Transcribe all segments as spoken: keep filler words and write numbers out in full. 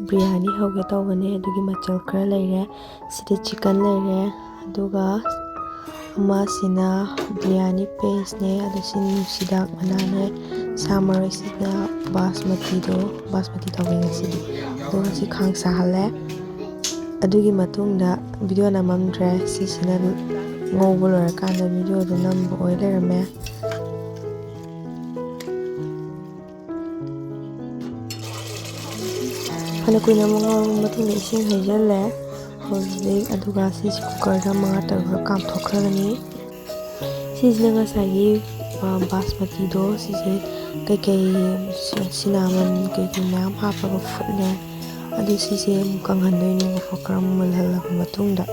ꯕꯤꯔꯌꯥꯅꯤ ꯍꯧꯒꯦ ꯇꯧꯕꯅꯦ, ꯑꯗꯨꯒꯤ ꯃꯆꯜ ꯈꯔ ꯂꯩꯔꯦ꯫ ꯁꯤꯗ ꯆꯤꯀꯟ ꯂꯩꯔꯦ, ꯑꯗꯨꯒ ꯑꯃꯁꯤꯅ ꯕꯤꯔꯌꯥꯅꯤ ꯄꯦꯁꯅꯦ, ꯑꯗꯣ ꯁꯤ ꯅꯨꯡꯁꯤꯗꯥꯛ ꯃꯅꯥꯅꯦ, ꯁꯥ ꯃꯔꯣꯏꯁꯤꯅ ꯕꯥꯁꯃꯇꯤꯗꯣ, ꯕꯥꯁꯃꯇꯤ ꯇꯧꯋꯦ ꯉꯁꯤꯗꯤ꯫ ꯑꯗꯨꯒ ꯁꯤ ꯈꯥꯡ ꯁꯥꯍꯜꯂꯦ꯫ ꯑꯗꯨꯒꯤ ꯃꯇꯨꯡꯗ ꯚꯤꯗꯤꯑꯣ ꯅꯝꯃꯝꯗ꯭ꯔꯦ, ꯁꯤꯁꯤꯅ ꯉꯧꯕ ꯂꯣꯏꯔꯀꯥꯟꯗ ꯚꯤꯗꯤꯑꯣꯗꯣ ꯅꯝꯕ ꯑꯣꯏ ꯂꯩꯔꯝꯃꯦ꯫ ꯐꯅ ꯀꯨꯏꯅ ꯑꯃꯨꯛ ꯉꯧꯔꯕ ꯃꯇꯨꯡꯗ ꯏꯁꯤꯡ ꯍꯩꯖꯤꯜꯂꯦ ꯍꯧꯖꯤꯛ, ꯑꯗꯨꯒ ꯁꯤꯁꯦ ꯀꯨꯀꯔꯗ ꯃꯉꯥ ꯇꯔꯨꯛ ꯀꯥꯝꯊꯣꯛꯈ꯭ꯔꯒꯅꯤ꯫ ꯁꯤꯁꯤꯅ ꯉꯁꯥꯏꯒꯤ, ꯑ, ꯕꯥꯁꯃꯇꯤꯗꯣ, ꯁꯤꯁꯦ ꯀꯩꯀꯩ ꯁꯤ-, ꯁꯤꯅꯥꯃꯟ ꯀꯩꯀꯩ ꯃꯌꯥꯝ ꯍꯥꯞꯄꯒ ꯐꯨꯠꯂꯦ꯫ ꯑꯗꯨ ꯁꯤꯁꯦ ꯑꯃꯨꯛ ꯀꯪꯍꯟꯗꯣꯏꯅꯦꯕꯀꯣ, ꯈꯔ ꯃꯨꯜꯍꯜꯂꯕ ꯃꯇꯨꯡꯗ꯫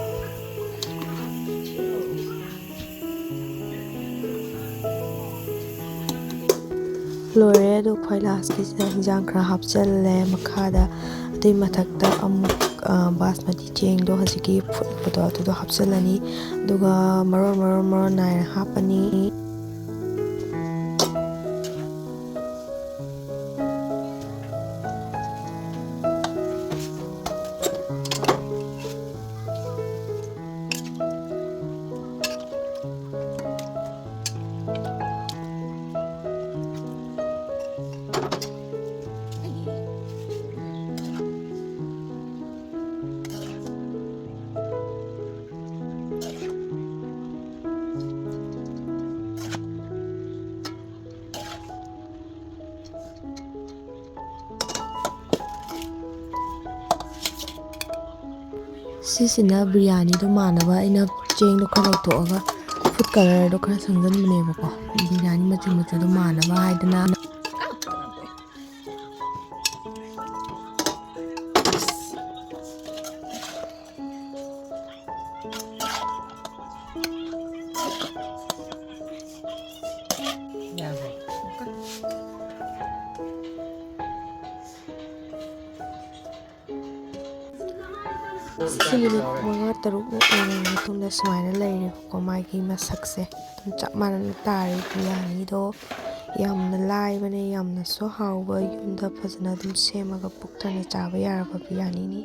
ꯂꯣꯏꯔꯦ꯫ ꯑꯗꯨ ꯈ꯭ꯋꯥꯏ ꯂꯥꯁꯀꯤꯁꯤꯗ ꯍꯤꯟꯖꯥꯡ ꯈꯔ ꯍꯥꯞꯆꯜꯂꯦ ꯃꯈꯥꯗ꯫ ꯑꯗꯨꯏ ꯃꯊꯛꯇ ꯑꯃꯨꯛ, ꯑ, ꯕꯥꯁꯃꯇꯤ ꯆꯦꯡꯗꯣ, ꯍꯧꯖꯤꯛꯀꯤ ꯐꯨꯠꯄꯗꯣ, ꯑꯗꯨꯗꯣ ꯍꯥꯞꯆꯜꯂꯅꯤ꯫ ꯑꯗꯨꯒ ꯃꯔꯣꯟ, ꯃꯔꯣꯟ, ꯃꯔꯣꯟ ꯅꯥꯏꯅ ꯍꯥꯞꯄꯅꯤ꯫ ꯁꯤꯁꯤꯅ ꯕꯤꯔꯌꯥꯅꯤꯗꯣ ꯃꯥꯟꯅꯕ ꯑꯩꯅ ꯆꯦꯡꯗꯣ ꯈꯔ ꯂꯧꯊꯣꯛꯑꯒ ꯐꯨꯗ ꯀꯂꯔꯗꯣ ꯈꯔ ꯁꯪꯖꯟꯕꯅꯦꯕꯀꯣ, ꯕꯤꯔꯌꯥꯅꯤ ꯃꯆꯨ ꯃꯆꯨꯗꯣ ꯃꯥꯟꯅꯕ ꯍꯥꯏꯗꯅ꯫ ꯁꯤ ꯃꯤꯅꯤꯠ ꯃꯉꯥ ꯇꯔꯨꯛꯃꯨꯛ ꯑꯣꯏꯔꯕ ꯃꯇꯨꯡꯗ ꯁꯨꯃꯥꯏꯅ ꯂꯩꯔꯦꯕꯀꯣ, ꯃꯥꯒꯤ ꯃꯁꯛꯁꯦ ꯑꯗꯨꯝ ꯆꯞ ꯃꯥꯟꯅꯅ ꯇꯥꯔꯦ ꯕꯤꯔꯌꯥꯅꯤꯗꯣ꯫ ꯌꯥꯝꯅ ꯂꯥꯏꯕꯅꯦ, ꯌꯥꯝꯅꯁꯨ ꯍꯥꯎꯕ, ꯌꯨꯝꯗ ꯐꯖꯅ ꯑꯗꯨꯝ ꯁꯦꯝꯃꯒ ꯄꯨꯛ ꯊꯟꯅ ꯆꯥꯕ ꯌꯥꯔꯕ ꯕꯤꯔꯌꯥꯅꯤꯅꯤ꯫